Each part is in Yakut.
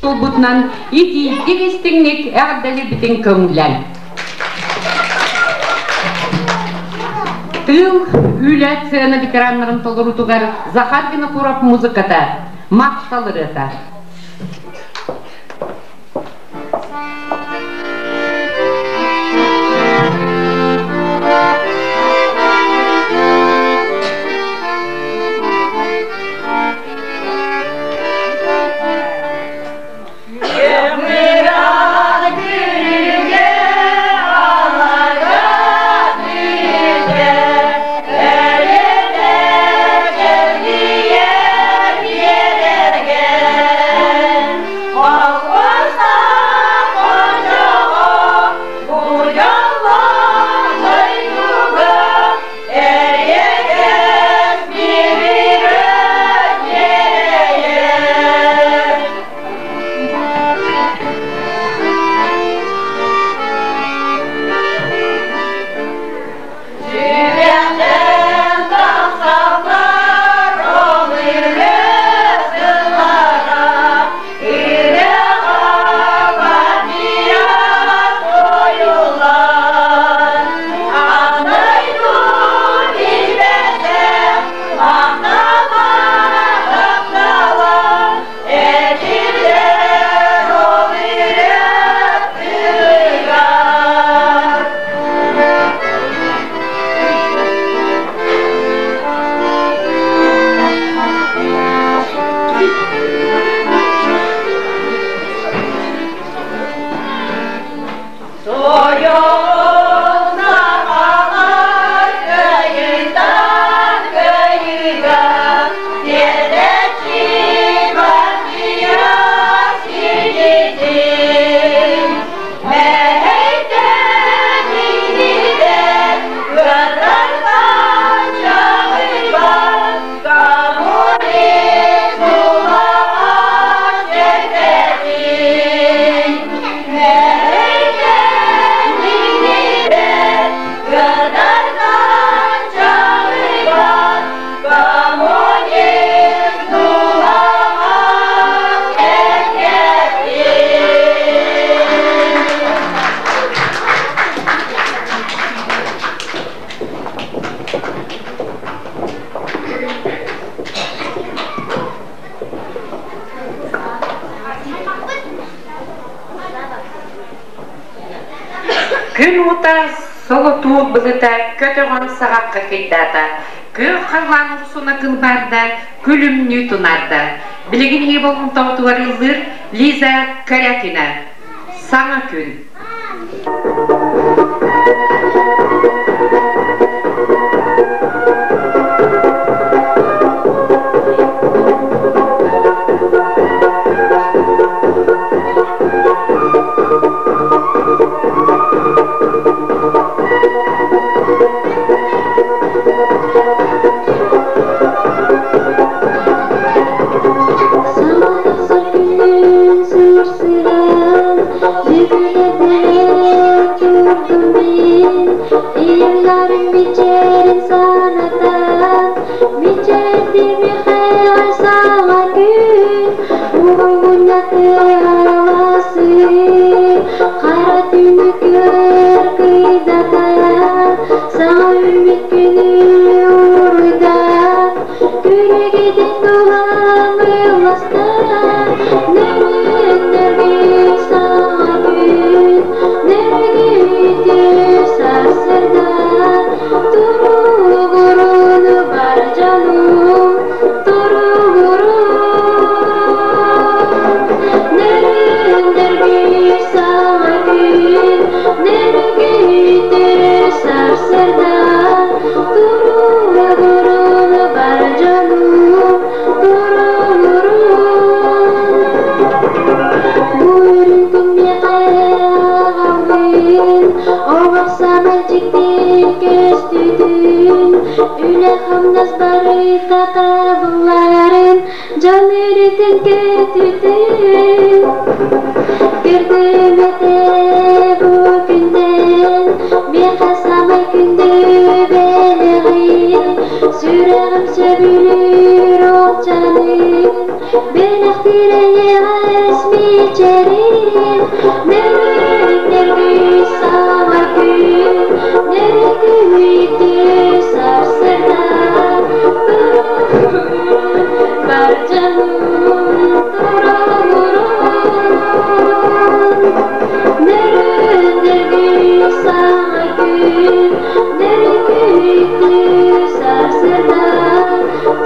туолбутунан итиитик истиҥник эҕэрдэлиирбитин көҥүллээн. Тыыл үлэ сцена ветераннарын толоруутугар Захар Винокуров музыката Махтал ырыата. Күн уута солотуу былыта көтөҕөн саҕахха кыйдаата, күөх халлаан урсуна кылбаарда, күлүмнүү тунаарда. Билигин ийэ болҕомтоҕутугар ыллыыр Лиза Корякина. Саҥа күн. Хара түүнү көр кыйдатан, саҥа үүммүт күнү уруйдаан, күрүгүтүн булан ылластан, нөрүөн-нөргүй саҥа күн, нөргүйдү сарсыарда, туругуруну бар дьонум, туругурун. Нөрүөн-нөргүй саҥа күн, нөргүйдү сарсыарда, туругуруну бар дьонум, туругурун. Бу үрүҥ күн миэхэ олох саамай дьикти көстүүтүн, үлэ-хамнас барыта табылларын, дьон үрүтүн көтүтүн. Көрдүм этэ бу күнтэн, миэхэ саамай күндү бэлэҕи, Сүрэҕим сөбүлүүр уолчаанын, бэлэхтиир эйэҕэс мичээрин, нөрүөн-нөргүй саҥа күн, нөрүгүйдүү сарсыарда, туругурун бар дьонум, туругурун. Нөрүөн-нөргүй саҥа күн, нөрүгүйдүү сарсыарда,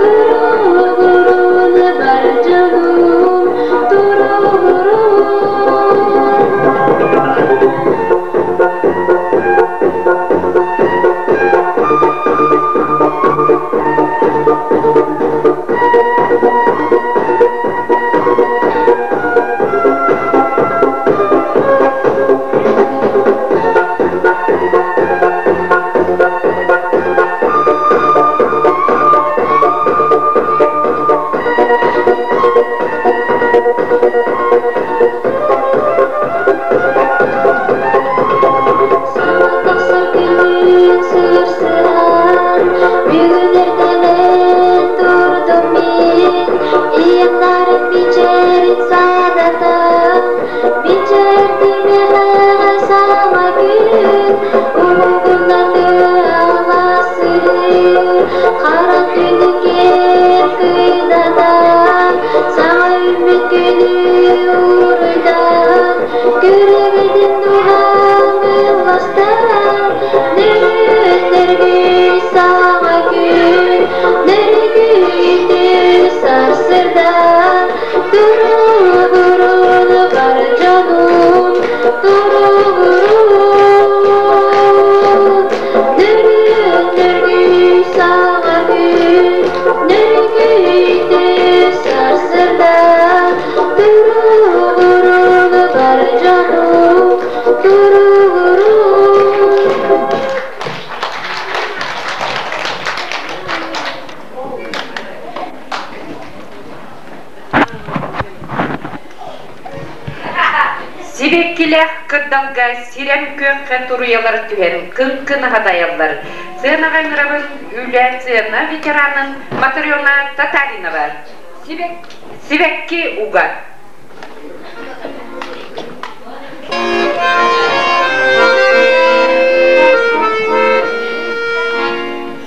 туругурун бар дьонум, туругурун. Саҥа тахсар күнүн сырсыһан, бүгүн эрдэлээн турдум мин, ийэм нарын мичээрин санатан, мичээрдим миэхэҕэ саҥа күн, уһугуннарды алаасы, хара түүнү киэр кыйдатан, саҥа үүммүт күнү уруйдан, Күрүбүтүн дууһам ылластан, нөрүөн-нөргүй саҥа күн, нөргүйдүү сарсыарда, туругурун бар дьонум, туругурун. Нөрүөн-нөргүй саҥа күн, нөргүйдүү сарсыарда, туругурун бар дьонум, туругурун. Сибэккилээх кырдалга сирэм күөххэ туруйалар түһэн кыҥкынаһа дайаллар. Сыанаҕа ыҥырабын үлэ сыана ветеранын Матрена Татаринова. Сибэкки уга.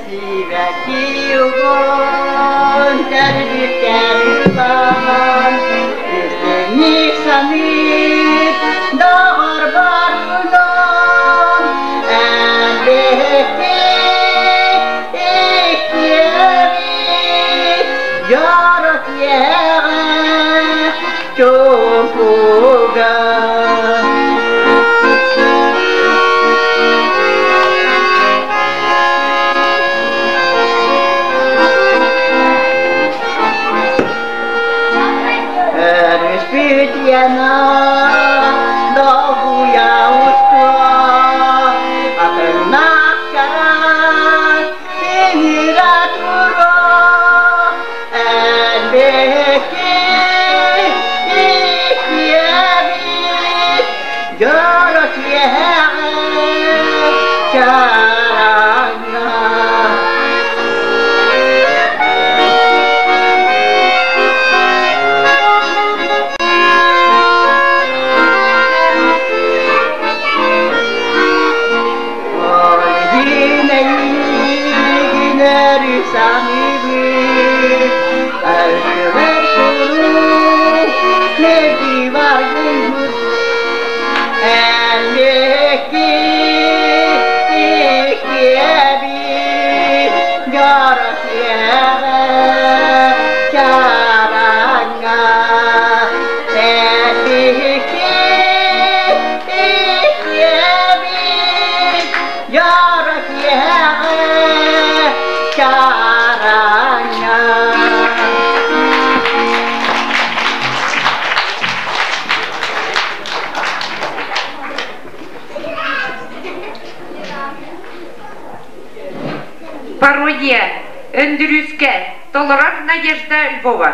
Сибэкки угун тэрбиттэн ылан, истиҥник саныыр доҕор барбынан, эн биһикки иккиэбит дьоро киэһэҕэ чуумпуга. Өрүспүт Яна долгуйа устуо, атыннаах чараас тимирэ туруо, эн биһикки иккиэбит дьоро киэһэҕэ чараҥҥа. Ойгин эйигин өрүү саныыбын, Өлгүбэр куруук мэлдьи баргыйбыт. Эн биһикки иккиэбит дьоро киэһэҕэ чараҥҥа. Эн биһикки иккиэбит дьоро киэһэҕэ чараҥҥа. Пародия Өндүрүүскэ толорор Надежда Львова.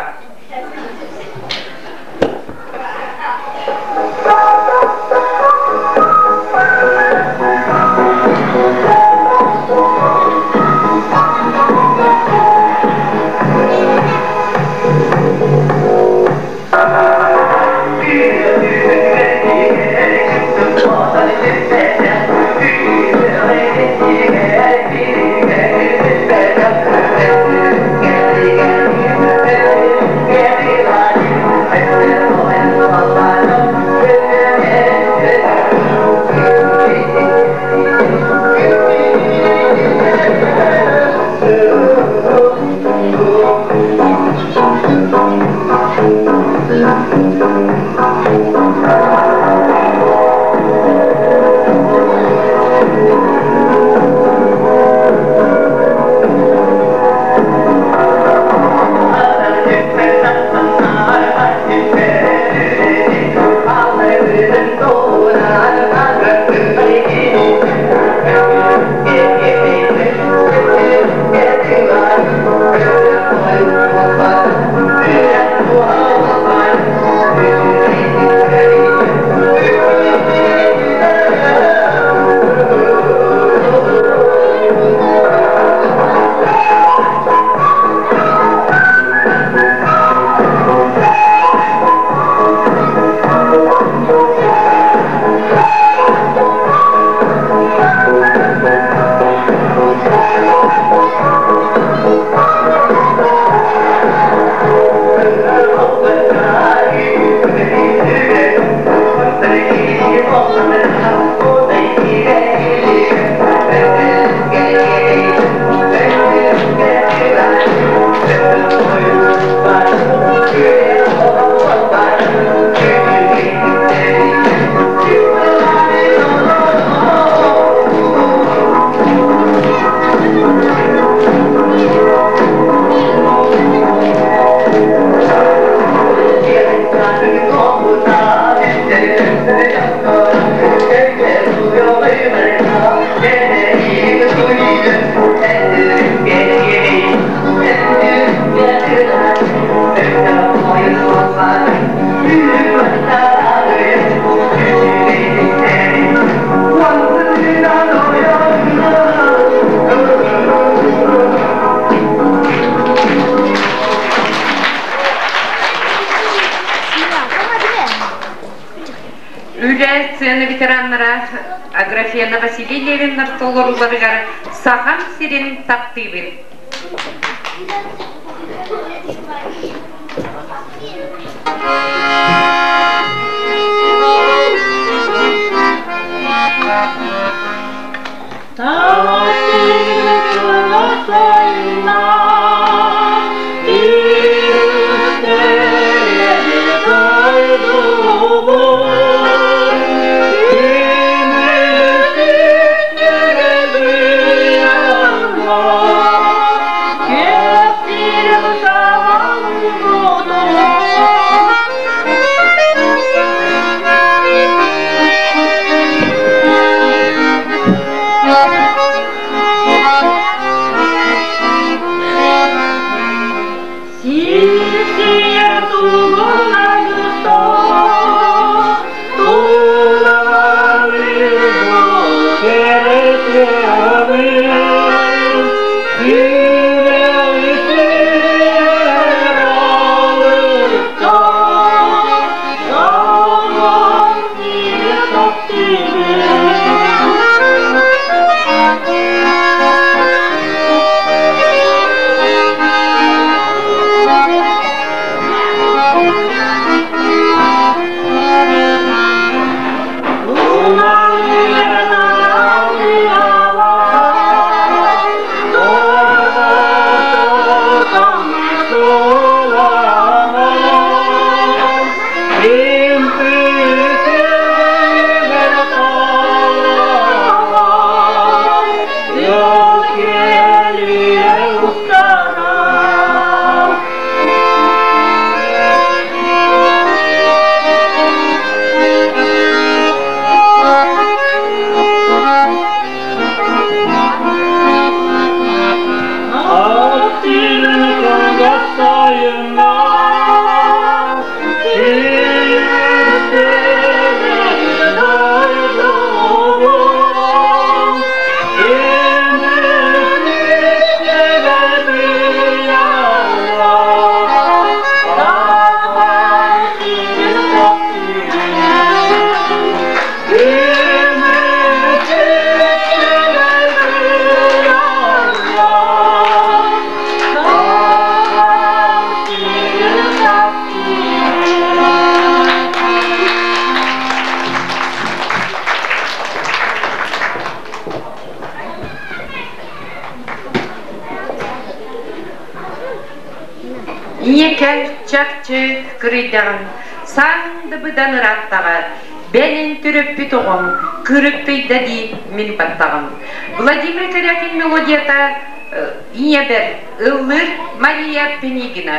Үлэ сцена ветераннара Аграфена Васильевна толорууларыгар Сахам сирин таптыыбын. Ийэкэ чахчы кырыйдаҕын. Сандыбыдан ырааттаҕа, бэнин төрөппүт оҕом, кырыктыйда дии мин баттаҕым. Владимир Корякин мелодията ийэбэр ыллыыр Мария Пенигина.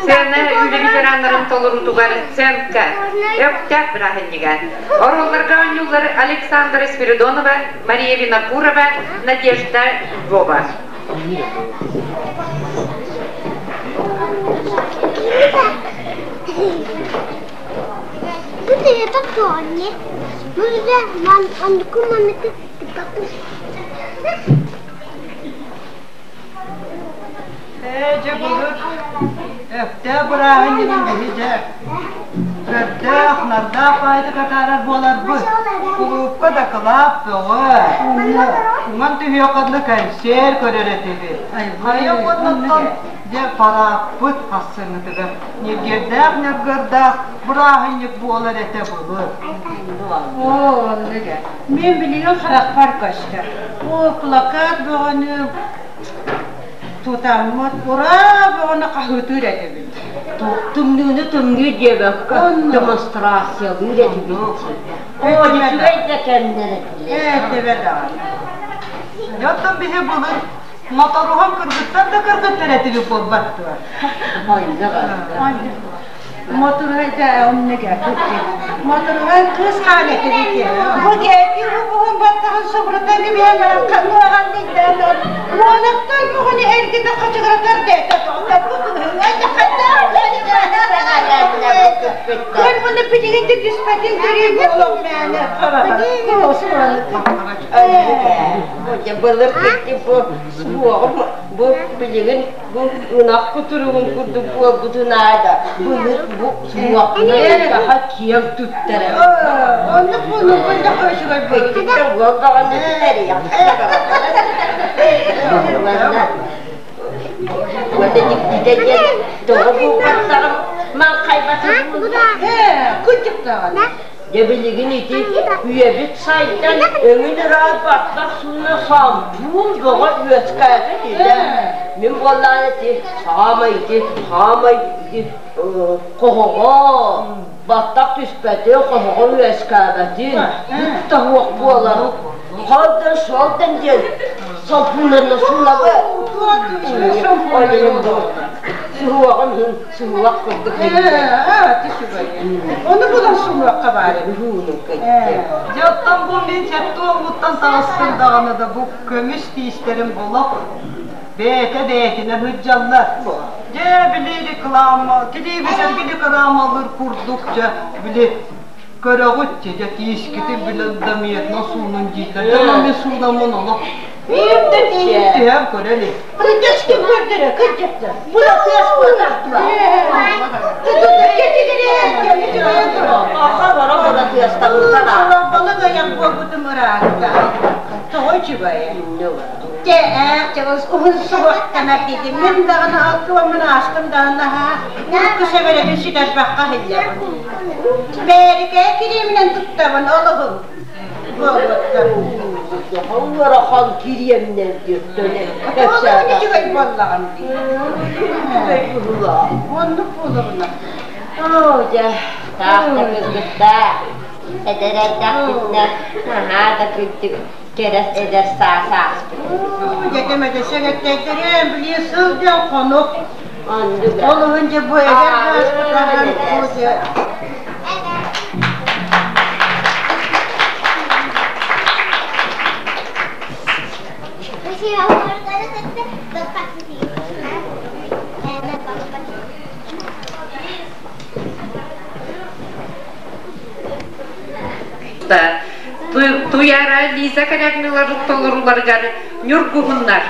Сцена үлэ ветераннарын толоруутугар сценка Өктөөп бырааһынньыга. Оруолларга оонньууллар Александра Спиридонова, Мария Винокурова, Надежда Львова. Ээ, дьэ былыр Өктөөп бырааһынньыгын биһи дьэ көрдөөх, нардаах баайдык атаарар буоларбыт. Кулуупка дакылаат бөҕө. Уҥан түһүөххэ дылы кэнсиэр көрөр этибит. Хайа уоннаттан дьэ парааппыт хассыҥҥытыгар ньиргиэрдээх ньыргырдаах бырааһынньык буолар этэ былыр. Оо, оннуга. Мин билигин харахпар көстөр. Оо, плакат бөҕөнү тутаммыт, ураа бөҕөнү хаһыытыыр этибит. Тымныыны тымныы диэбэккэ демонстрациялыыр этибит. Оо, үчүгэй да кэмнэр этилэр. Этибэ даҕаны. Оттон биһи былыр моторуһан кыргыттар да кыргыттар этибит буолбат дуо? Моторуһайда оннуга. Моторуһай кыыс хаан этибит. Бу кэти бу баттаҕын субурутан кэбиһэн баран ханныаҕан дийтаан уолаттар бугуну эргитэ хачыгыратар дээтэ тоҕо Көр муну билигин да түспэтин көрүү буолуох мээнэ Былыр кытты бу суоҕум бу билигин бу ынах кутуругун курдук буолбутун аада былыр бу суоххуна киэҥ туттара. Оннук буолуох үчүгэй Кыттыттан уол даҕаны Уонна дьиктитэ диэн тоҕо булбаттаҕым маҥхайбатын Кырдьыктаҕын. Дьэ билигин ити үйэбит сайдан өҥүн ыраат баттах сууна сампуун бөҕө үөскээтэ дии. Мин буоллаҕына ити саамай ити саамай ити хоһоҕо баттах түспэтин, хоһоҕо үөскээбэтин, бүттэ буолар. Холдон шолдон диэн сампуунанна суунабы. Суһуоҕун суһуох курдук. Ону булан суһуохха баар. Дьэ оттон бу мин сэттэ уоммуттан таҕыстым даҕаны да бу көмүс тиистэрим болох бэйэтэ бэйэтинэ сылдьаллар. Дьэ били реклама, телевизорга рекламалыыр курдук дьэ били көрөҕүт дьэ тиискитин билэн да миэтно суунун дииллэр. Дьэ мин суунаммын олох биир да тииһим түһэн көрө илик. Кырдьачкын көрдөрө, кырдьыкта. Була тыас буолахтыла. Балык айах буолбутум ыраатта. Тоҕо үчүгэй. Дьэ, уһун суһуохтанар дии. Мин даҕаны 60-мын аастым даҕаны наһаа урукку сэбэрэбин сүтэрбэххэ иһиллэбин. Бээрикээ кириэминэн туттабын олуһун. Буолбуттар. Ыарахан кириэмнэр диэттэн Олуһун үчүгэй буоллаҕым дии. Оннук буолугуна. Оо, дьэ, таах да кыргыттаа, эдэр эрдэхпитинэ наһаа да кырдьык кэрэ эдэр саас ааспыт. Дьэтим этэ сэгэттэйдэрим, били сылдьан хонук. Оннук. Олуһун дьэ бу эдэр сааспытынан бу дьэ Туяра Лиза Корягнылар толоруларыгар Ньургуһуннар.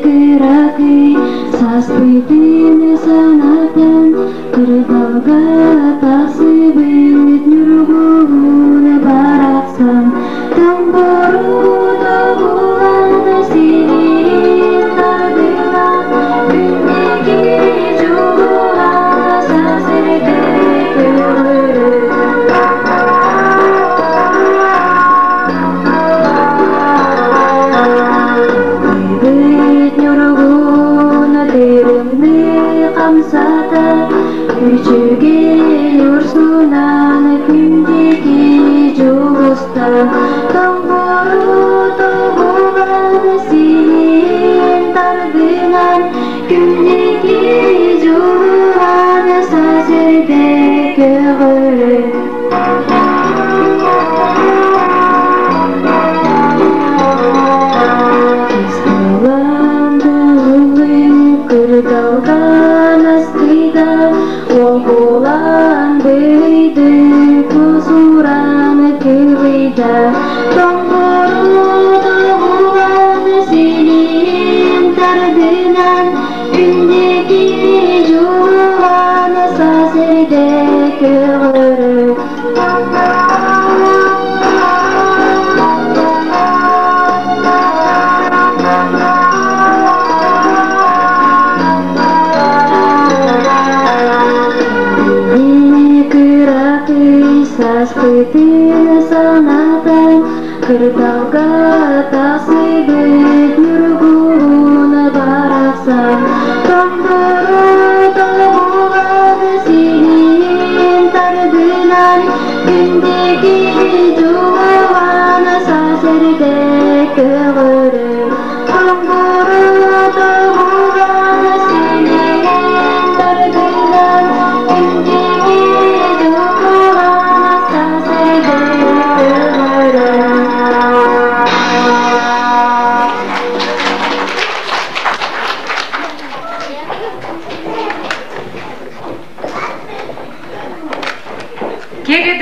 Кыракый саспытын санатан, кырдалга тахсыбыт ньургуһун барахсан, тоҥбору тобулан сирин тардылан, күннэки дьулуһа сасырды Быт ньургун тырымныы хамсата, үчүгэй урсунан күндүки дьулуста, тоҥмору тобулан силин тардынан, күннэки дьулуһан сасырды көҕөрө. Кырдалган астыйда, ол булан быйды.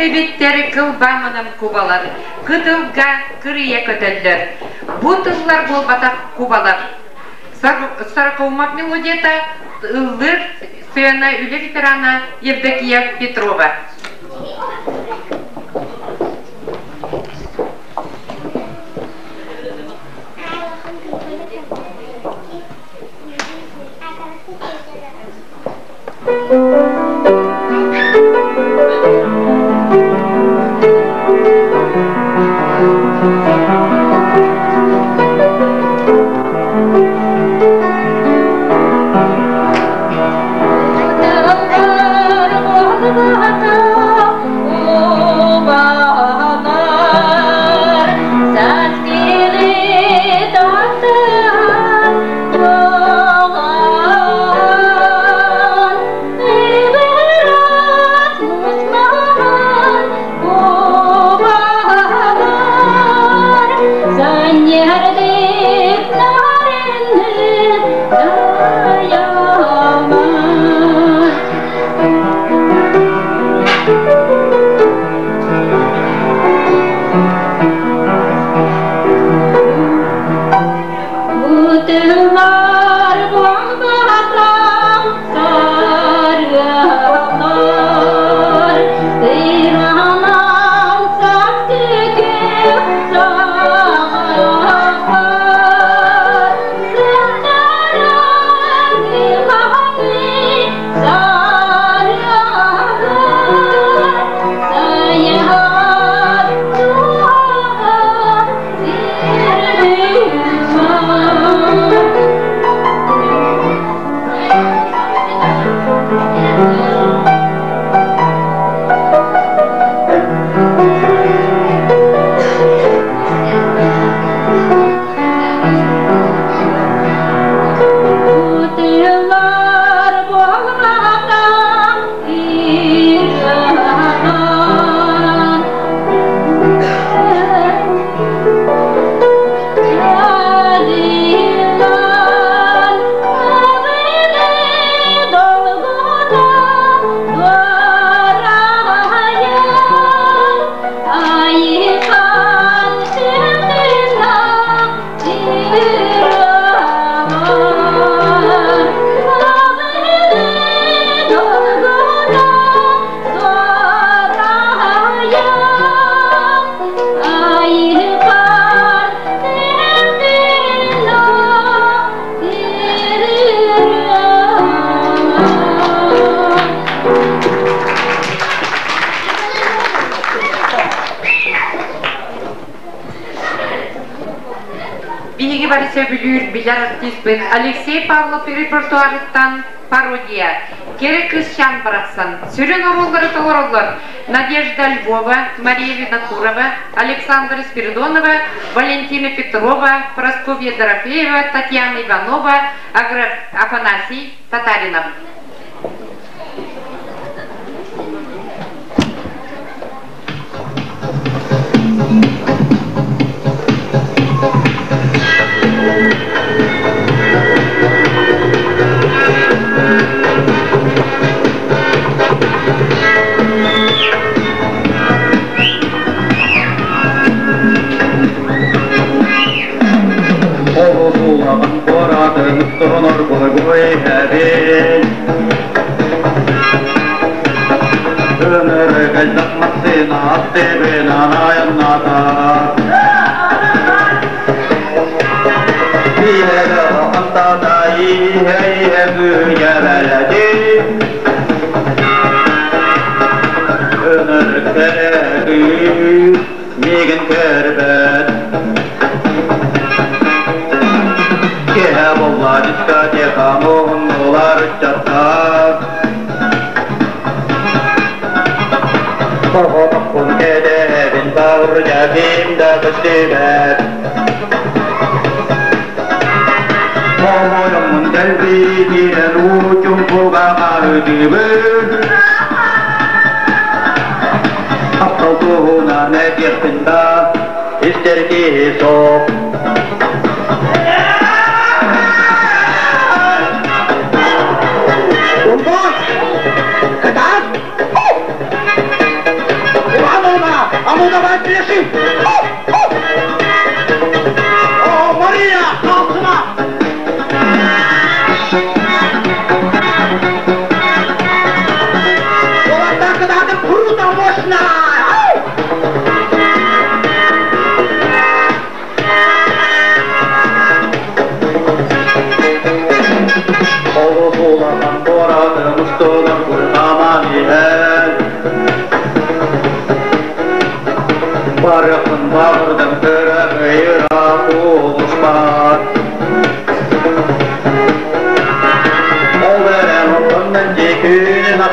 Көстүбэт эбиттэр кылбаамынан кубалар, кытылга кырыйа көтөллөр. Бу тыллар буолбатах кубалар. Сорокоумов мелодията ыллыыр сцена үлэ ветерана Евдокия Петрова. Биһиги бары сөбүлүүр билэр артиспыт Алексей Павлов репертуарыттан пародия «Кэрэ кыысчаан барахсан» сүрүн оруоллары толороллор Надежда Львова, Мария Винокурова, Александра Спиридонова, Валентина Петрова, Прасковья Дорофеева, Татьяна Иванова, Афанасий Татаринов. Олуһулаҕын куоратын тонор былыргы иһэбин. Ынырык элбэх массыына аттыбынан айаннаатар. Иһэ хантата иһэ-иһэ бүйэбэлэти. Ынырык кэрэ миигин көрбөт. Киэһэ буолла дискотека муһуннулар ыччаттар. Соҕотохпун кэдэһэбин таһырдьа ким да көстүбэт. Хомойоммун дэлби киирэн уу чуҥкуга хаһыытыыбын. Таптал туһунан этиэхпин да истэр киһи суох. Умбук! Кытаат!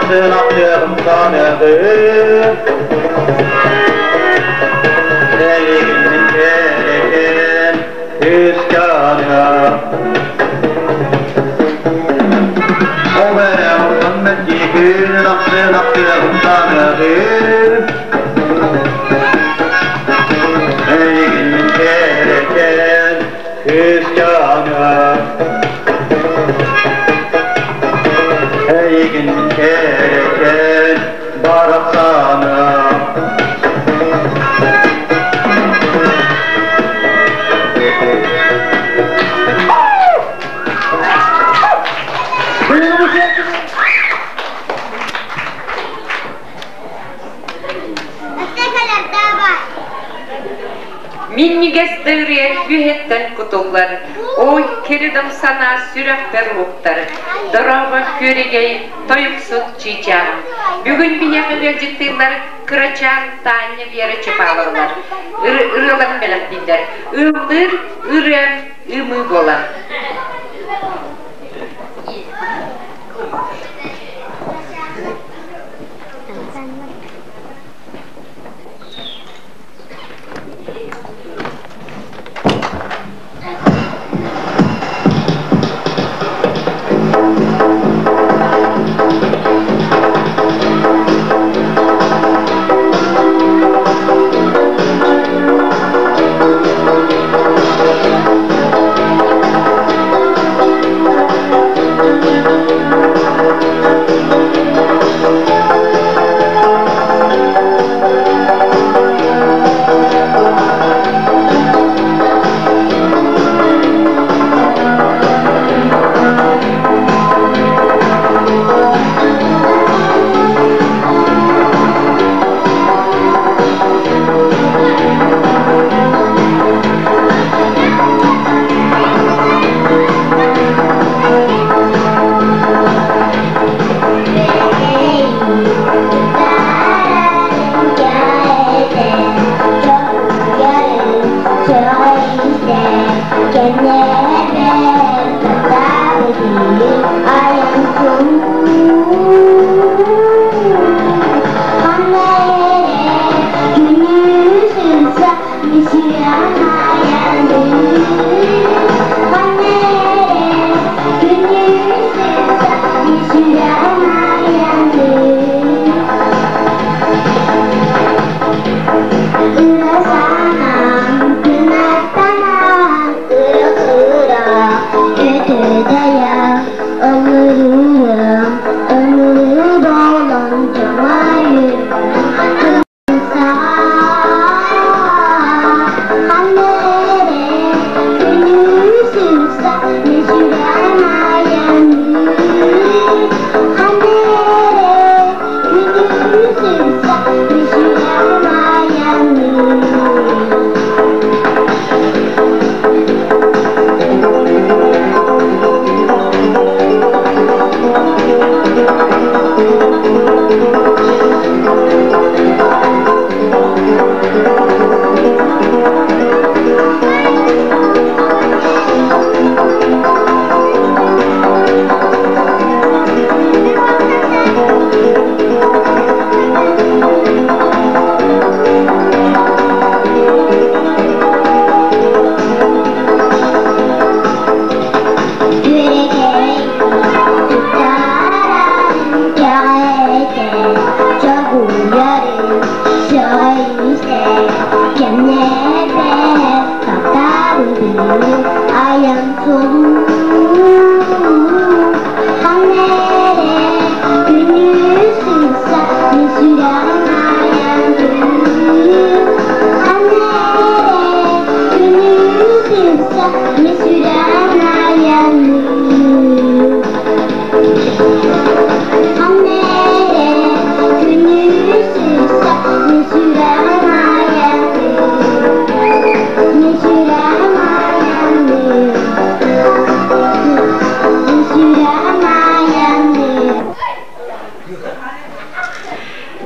ахсын ахтыаҕым саныаҕым. Эйигин кэрэкэн кыысчааным. Ол эрэ онтон мэлдьи күн ахсын ахтыаҕым саныаҕым. Эйигин кэрэкэн кыысчааным. Эйигин кэрэкэн барахсаным. Минньигэс да ырыа үөһэттэн кутуллар, ой, кэрэ санаа сүрэхпэр уһуктар. Дорообо, күөрэгэй, тойуксут чыычааҕым. Бүгүн биһиэхэ ыалдьыттыыллар кырачаан Таня Вера Чапаловалар ырыаларын бэлэхтииллэр. Ыллыыр ырыам ымыы буолар.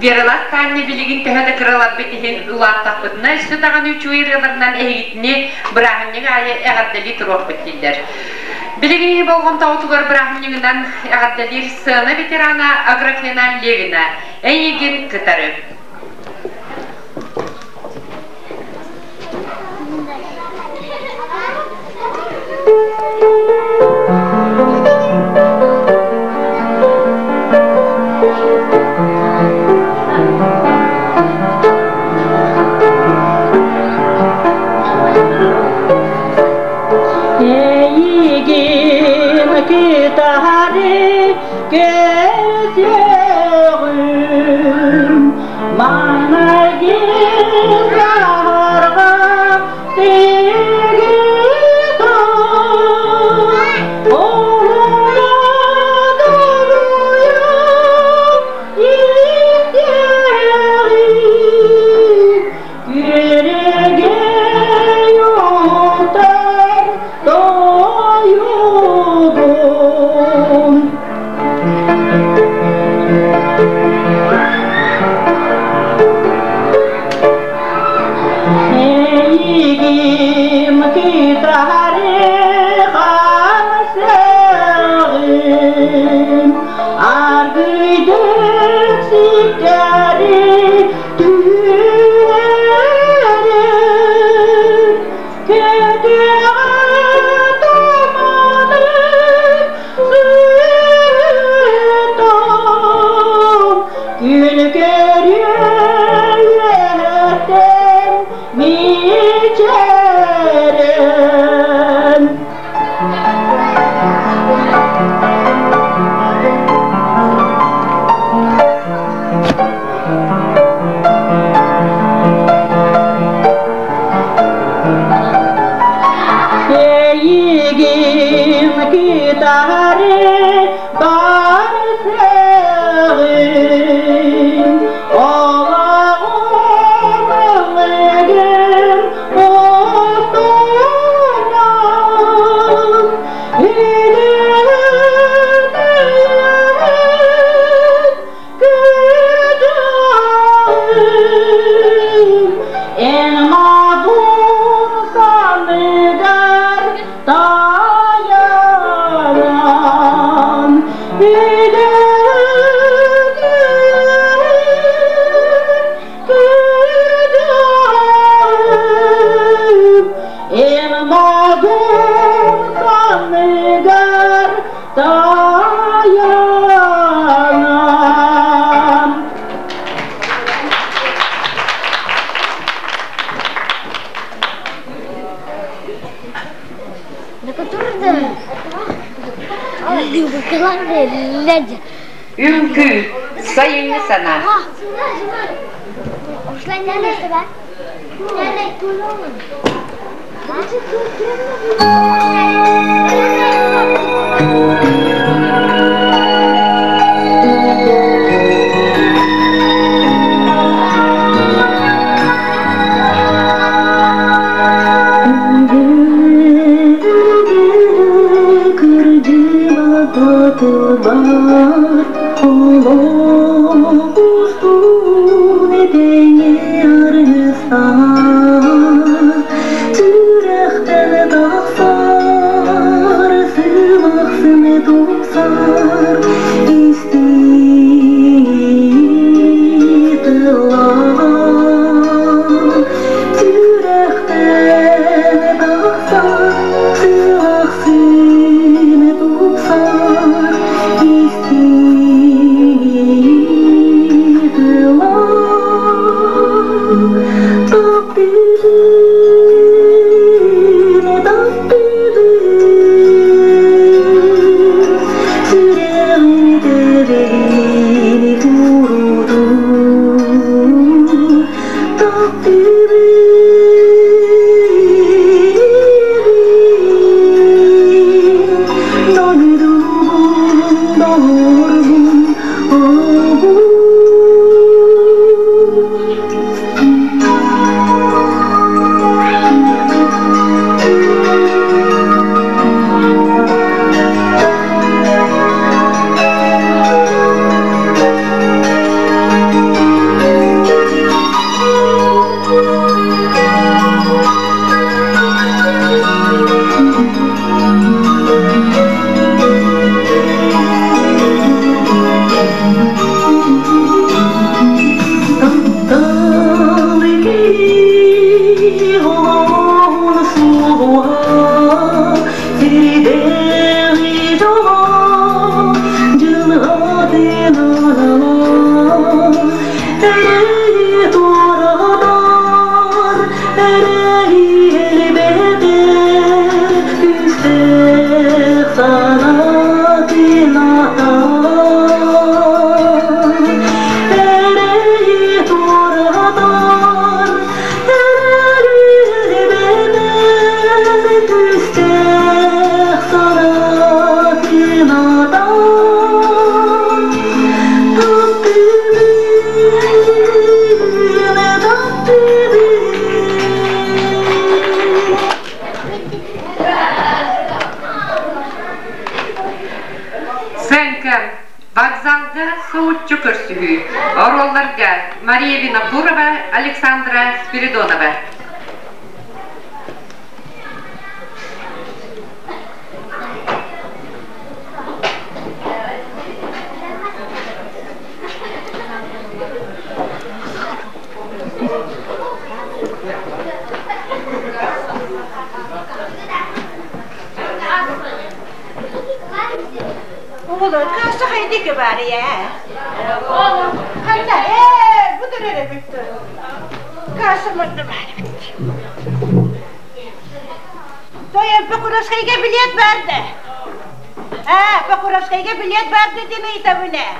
Вералаах Таня билигин төһө да кыраларбыт иһин улааттахпытына өссө даҕаны үчүгэй ырыаларынан эһигитини бырааһынньык аайы эҕэрдэлии туруохпут дииллэр. Билигин болҕомтоҕутугар бырааһынньыгынан эҕэрдэлиир сцена ветерана Аграфена Левина эйигин кытары. Эйигин кытары көрсүөҕүм, маҥнайгы саһарҕа Эйигин кытары хамсаҕын, аргыйдык ситэри түһэрин, көтөҕө туманы сытан, күн көрүөттэн мичээрэн. Эйигин кытары барсыгын, олоҕум ыллыгын устунан, Эн модун санныгар тайанан, Эн модун санныгар тайанан. Үҥкүү, сайыҥҥы санаа. Кырдьыбатылбар олох устун этэҥҥэ аргыстаах сүрэхтэн тахсар сылахсын тупсар истиҥ тыллаах сүрэхтэн тахсар сылахсын тупсар истиҥ тыллаах таптыыбын таптыыбын сүрэҕим. Сценка Вокзалга соһуччу көрсүһүү. Оруолларга Мария Винокурова, Александра Спиридонова. Оҕолор каасса хайдыгы бар ээ. Ханна ээ бу турар эбит. Каасса манна баар эбит. Тойон Покровскайга билет бар да. Аа, Покровскайга билет бар да диэн ыйытабын ээ.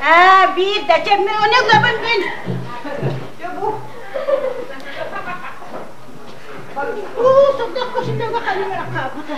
Аа, биир да, чэ, мин ону ылабын мин. Уу, сордох көсүллүгэ ханна баран хаалбыта.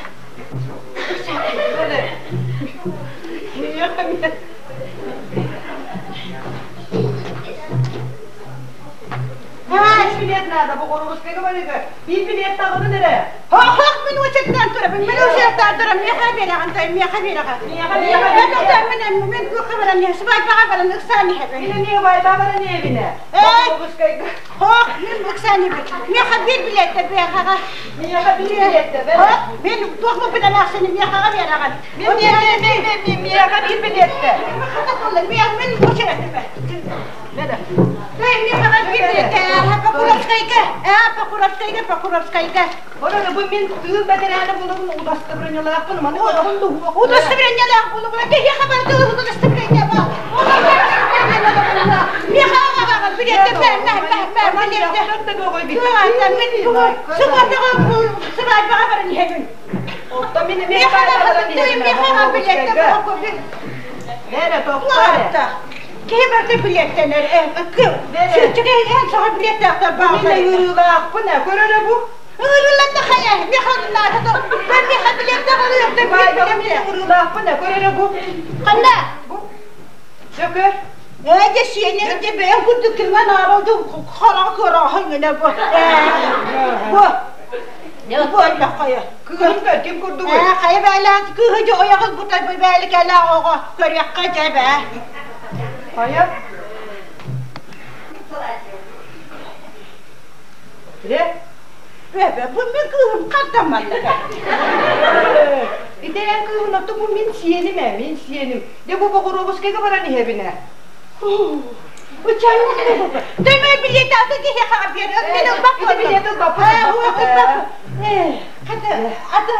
Биир билет надо, Боҕоруоскайга барыга. Биир билет таҕынын эрэ. Хох, мин учеттан турабын, мин учеттан турам, миэхэ биэрэҕин, той, миэхэ биэрэҕин. Миэхэ, миэхэ. Мен мен мен кухха баран, свадьбаҕа баран ыксаан иһэбин. Мин эмиэ байда баран иһэбинэ. Боҕоруоскайга. Хох, мин ыксаан иһэбин. Миэхэ биир билеттэ биэхэҕэ. Миэхэ биир билеттэ бэр. Мин туох муппутан ахсыны миэхэҕэ биэрэҕин. Мин миэхэ миэхэ биир билеттэ. Мин учеттым. Покровскайга, Покровскайга, Покровскайга. Ора бу мин тыыл бэтэрээнэ буолабын удостоверениелаахпын маны оҕун дуһуох. Удостоверениелаах буолабын, киһиэхэ барыта удостоверение баар. Миэхэ билиэтэ сыбаайбаҕа баран иһэбин. Оттон мин миэхэ Бэрэ тохтоо. Киһи барыта билиэттэнэр. Сүүччүгэ эн саҕа билиэттээхтэр бааллар. Мин ыҥырыылаахпын ээ, көр эрэ бу. Ыҥырыыланна хайа, миэхэ наада Мен миэхэ билиэттээх ылыахтан Мин ыҥырыылаахпын ээ, көр эрэ бу. Ханна? Бу. Дьэ көр. Ээ, дьэ сиэнэ, дьэ бэйэм курдук кимҥэ нааралды хараҕа кыараҕаһын гына бу. Бу. Бу элбэх хайа. Кыыһын көр, ким курдугуй? Ээ, хайа бээлээх кыыһы дьэ ойоҕун бутай бээликэлээх оҕо көрүөххэ дьэ бээ. Хайа? Ре? Бэбэ, бу мин кыыһым хантан Ити эн кыыһын оту бу мин сиэним ээ, мин сиэним. Дьэ бу Боҕуруобускайга баран иһэбин ээ. Төмө билиэт аты киһиэхэ биэрэр. Мин ылбаппын. Ити билиэт ылбаппын. Аты, аты,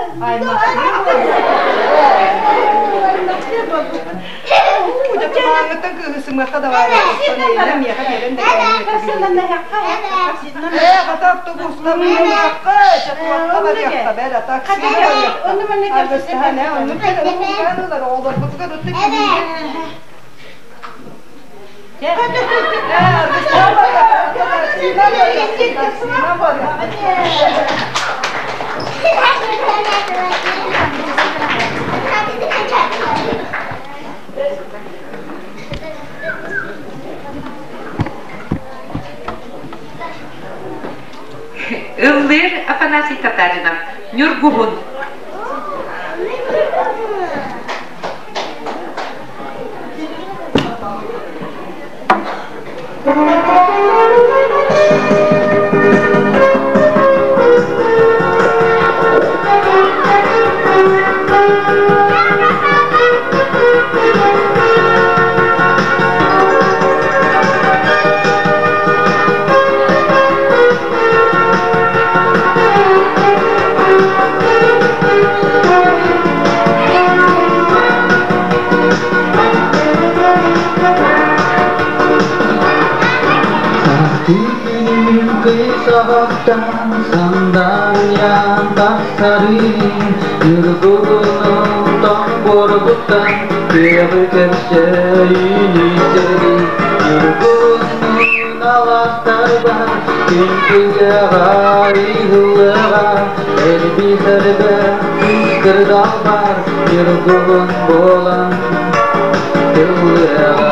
Дьэ, кыыһы сымыахха да баар миэхэ биэрэн да Ээ, хата автобустамыахха, чатуахха барыахха, бэл таксига барыахха. Аргыстаһан, ээ, оннук кэлэн оҕолорбутугар ытык Ээ, аргыстаһан барыахха, таксина барыахха, таксина барыахха. Ыллыыр Афанасий Татаринов Ньургуһун. Саҕахтан сандарыйан тахсарын Ньургуһунун тоҥ буоргуттан күөҕү көрсө үүнүсэрин Ньургуһунун аластарбар күн күлэҕэ ыһыллыаҕа Элбих-элбэх кырдалбар ньургуһун буолан тыллыаҕа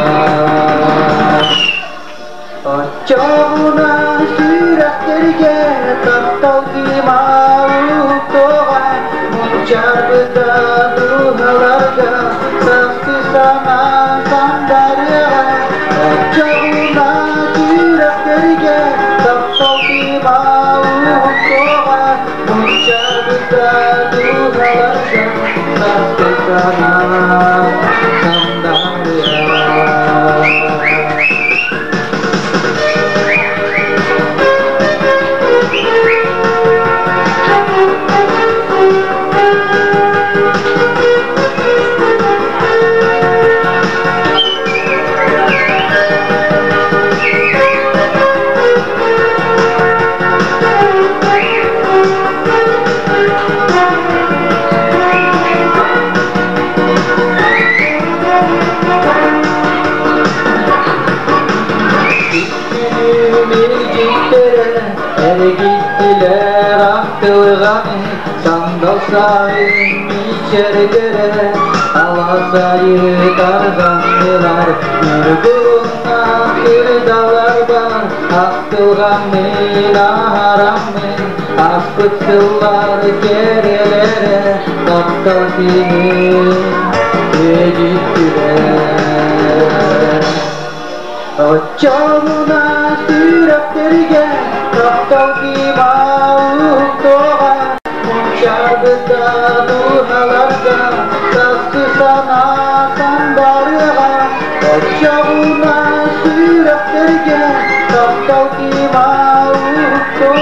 Оччоҕуна сүрэхтэргэ таптал кыымауттуоҕа, мунчаарбыта дууһаларга Саспыт санаа сандарыа. Эргиттилэр ахтылҕаны сандал сайын мичэрдэрэ аласайы тарҕаннылар ньургуннаах кырдаларбар ахтылҕаммын аһараммын ааспыт сыллар кэрэлэрэ таптал киһин үөдүттүлэр. Оччоҕуна сүрэхтэргэ таптал кимаҕа мунчаарбыта дууһаларга сассы санаа сандарыаҕа. Оччоҕуна сүрэхтэргэ таптал кимаҕа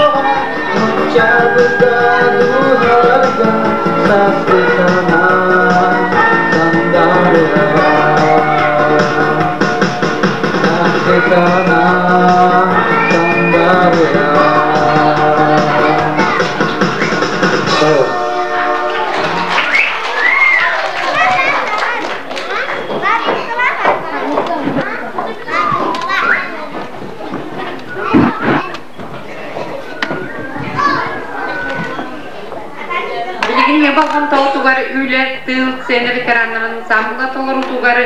мунчаарбыта дууһаларга сассы санаа сандарыаҕа. Сассы санаа сандарыаҕа. Билигин болҕомтоҕутугар үлэ, тыыл, сцена ветераннарын ансамбла толоруутугар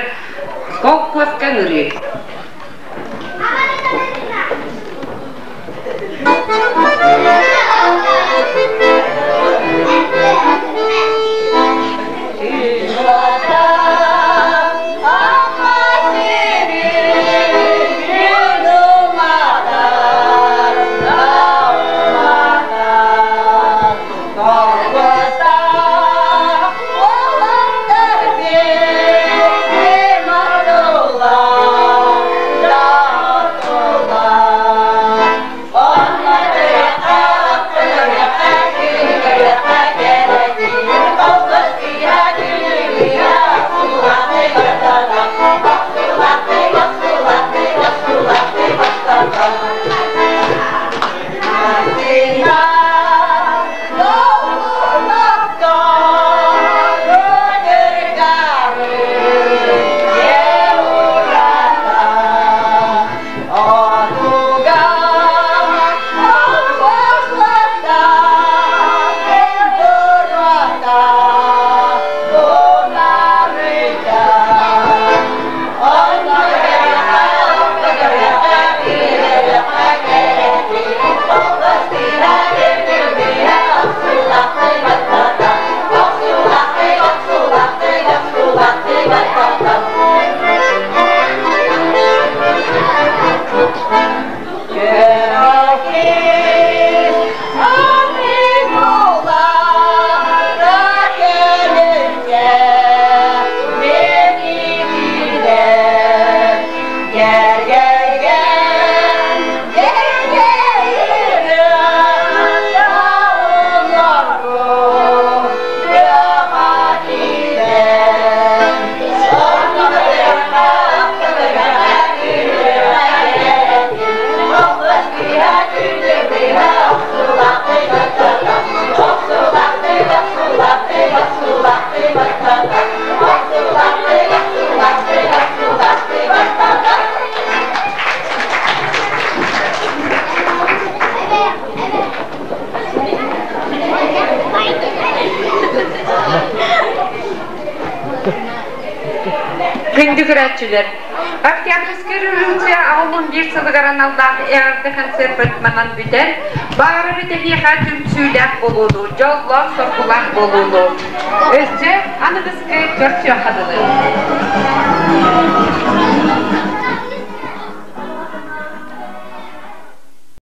холкуоска ыҥырыы. Күндү көрөөччүлэр, Октябрьская революция 61 сылыгар аналлаах эҕэрдэ концерпыт манан бүтэр. Баҕарар этэһиэхэ түмсүүлээх буолууну, дьоллоох-соргулаах буолууну. Өссө аныгыскы көрсүөххэ дылы.